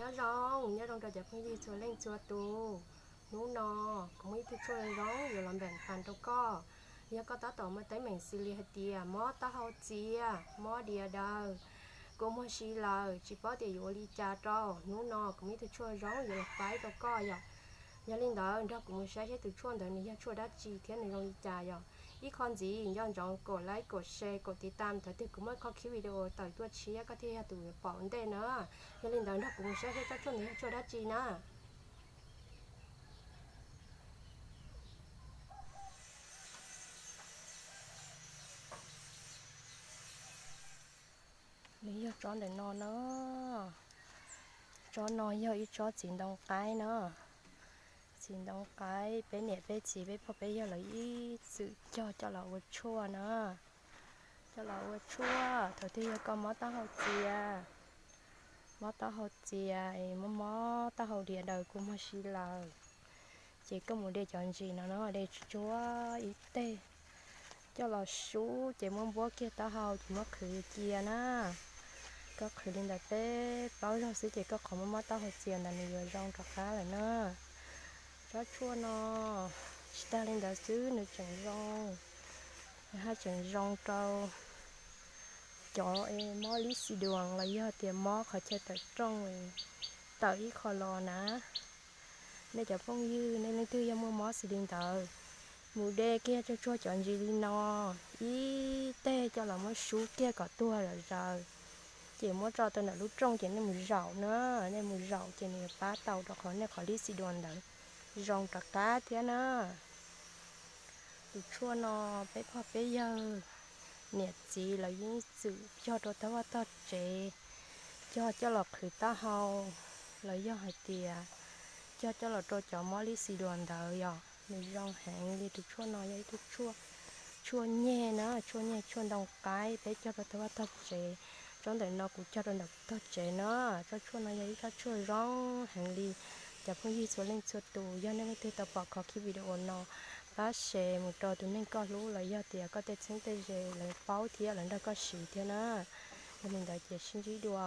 Nyob zoo, nyob zoo rau cov phooj ywg txhua leej txhua tus. Hnub no kuv muaj ib tug tshuaj zoo yuav los npeem fas rau koj. Yog koj tab tom muaj teeb meem xws li hais tias mob taub hau txias, mob dias daws, kua muag si lawm, tsis paub tias yuav ua li cas rau, hnub no kuv muaj ib tug tshuaj zoo yuav los faib rau koj yom. Yog li ntawd nrog kuv mus saib seb tus tshuaj ntawd nws yog tshuaj dab tsi thiab nws zoo li cas yom. Ib qho ntxiv nco ntsoov kom like, kom share, kom tiv tam thaum twg kuv muaj qho clip video tawm tuaj tshiab koj thiaj yog tus pom ntej na. Yog li ntawd nrog kuv mus saib seb tsob tshuaj ntawd yog tshuaj dab tsi na. Nws yog tsob ntawm no na. Tsob no yog ib tsob txiv ntoo qaib na. Txiv ntoo qaib, peb niam peb txiv peb pog peb yawg lawv ib txwm cog coj los ua tshuaj na. Coj los ua tshuaj thaum twg yog koj mob taub hau txias, mob taub hau txias, mob mob taub hau dias daws kua muag si lawm, ces koj mus de cov ntsis no no, de tsuag tsuag ib teg coj los sub ces muab npuab kiag taub hau ces muab qhwv cia na. Koj qhwv li ntawd peb plaub zaug xwb ces koj qhov mob mob taub hau txias ntawd nws yuav zoo rov qab lawm na. Tsob tshuaj no tsis tag li ntawd xwb, nws tseem zoo, nws haj tseem zoo rau cov mob lib xi duas los yog tias mob qhov chaw tawm rooj, tawm ib qho los na. Nej cov phooj ywg, nej leej twg yog muaj mob xws li ntawd, mus de kiag tsuag tsuag cov ntsis li no, ib teg coj los muab sub kiag kom tuag zom zaws, ces muab tso rau ntawm lub rooj ces nej mus zaum na, nej mus zaum ces nws yuav pab tau rau qhov nej qhov lib xi duas ntawd zoo rov qab thiab na. Tus tshuaj no peb pog peb yawg niam txiv lawv yeej txwm cog rau tog vaj tog tsev, cog coj los qhwv taub hau, los yog hais tias cog coj los rau cov mob lib xi duas ntawd yom. Nws zoo heev li, tus tshuaj no yog ib tug tshuaj, tshuaj nyeg na, tshuaj nyeg tshuaj ntoo qaib, peb cog rau tog vaj tog tsev. Tsob ntawm no kuv cog rau ntawm kuv tog tsev na. Tsob tshuaj no yog ib tsob tshuaj zoo heev li. Cov phooj ywg txhua leej txhua tus, yog nej leej twg tau pom qhov clip video no, pab share mus rau tus neeg koj hlub los yog tias koj tej txheeb tej ze lawv paub thiab lawv nrog koj siv thiab na. Yog li ntawd ces sib ntsib dua.